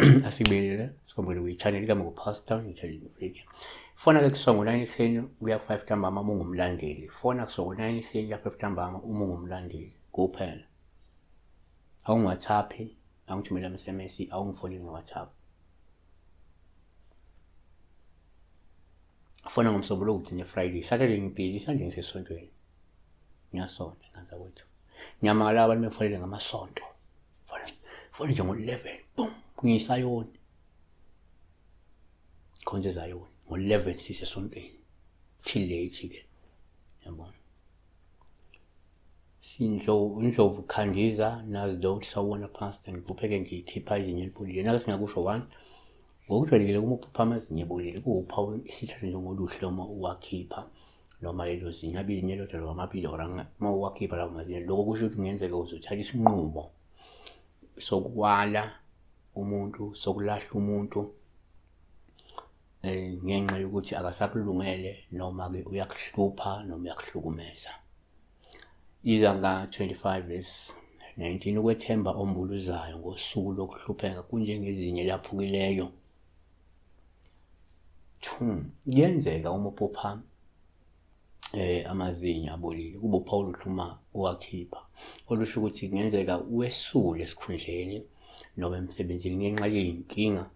Asibingelele, sikhombele kuyi-channel igama ngu-Pastor Ngithelile Afrika. Fona-ke kusuka ngo-9 ekuseni kuya ku-5 ntambama uma ungumlandeli. Fona kusuka ngo-9 ekuseni kuya ku-5 ntambama uma ungumlandeli kuphela. Awungi-WhatsApp, awungithumele ama-SMS, awungifoneli nge-WhatsApp. Fona ngoMsombuluko ugcine Friday. Saturday ngibhizi, Sunday ngisesontweni. Ngiyasonta nganza kwethu. Ngiyamangala abantu befonele ngamasonto. Fona nje ngo-11 boom ngiyisayoni. Khonze zayoni ngo-11 sisesontweni. Till late ke. Yabona. Sindlo Ndlovu Khandiza Nazi sawubona pastor ngiphupheke ngikhipha izinyo elibolile nake singakusho one ngokujwayelekile uma uphupha amazinyo ebolile kuwuphawu isithathe njengoluhle uma uwakhipha noma lelo zinyo abe izinyo elodwa noma amabili or uma uwakhipha lawo mazinyo lokho kusho ukuthi kungenzeka uzothatha isinqumo sokwala umuntu sokulahla umuntu eh ngenxa yokuthi akasakulungele noma-ke uyakuhlupha noma uyakuhlukumeza. Iza nga-25 verse 19 ukwethemba ombuluzayo ngosuku lokuhlupheka kunjengezinyo elaphukileyo. 2 kuyenzeka uma uphupha amazinyo abolile kube uphawu oluhle uma uwakhipha olusho ukuthi kungenzeka wesule esikhundleni noma emsebenzini ngenxa yey'nkinga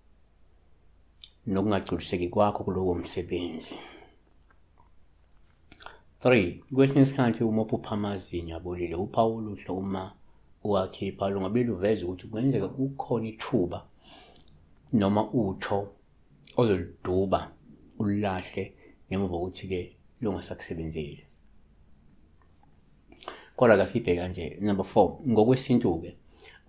nokungagculiseki kwakho kulowo msebenzi. 3 kwesinye isikhathi uma uphupha amazinyo abolile uphawu oluhle uma uwakhipha lungabe luveza ukuthi kungenzeka kukhona ithuba noma utho ozoluduba ululahle ngemuva kokuthi-ke lungasakusebenzeli. Kodwa kasibheka kanje number 4 ngokwesintu-ke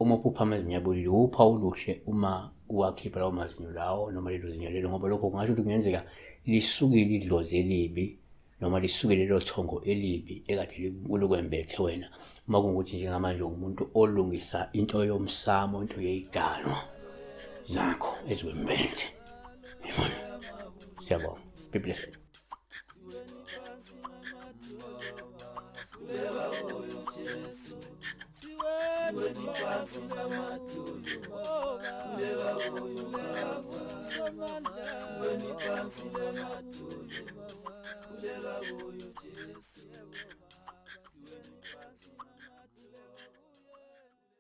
uma uphupha amazinyo abolile uphawu oluhle uma uwakhipha lawo mazinyo lawo noma lelo zinyo lelo ngoba lokho kungasho ukuthi kungenzeka lisukile idlozi elibi noma lisuke lelo thongo elibi ekade likwembethe wena uma kungukuthi njengamanje umuntu olungisa into yomsamo into yeyidalwa zakho ezikwembethe yabona siyabonga be blessed. Sikhuleka kuyo Jesu.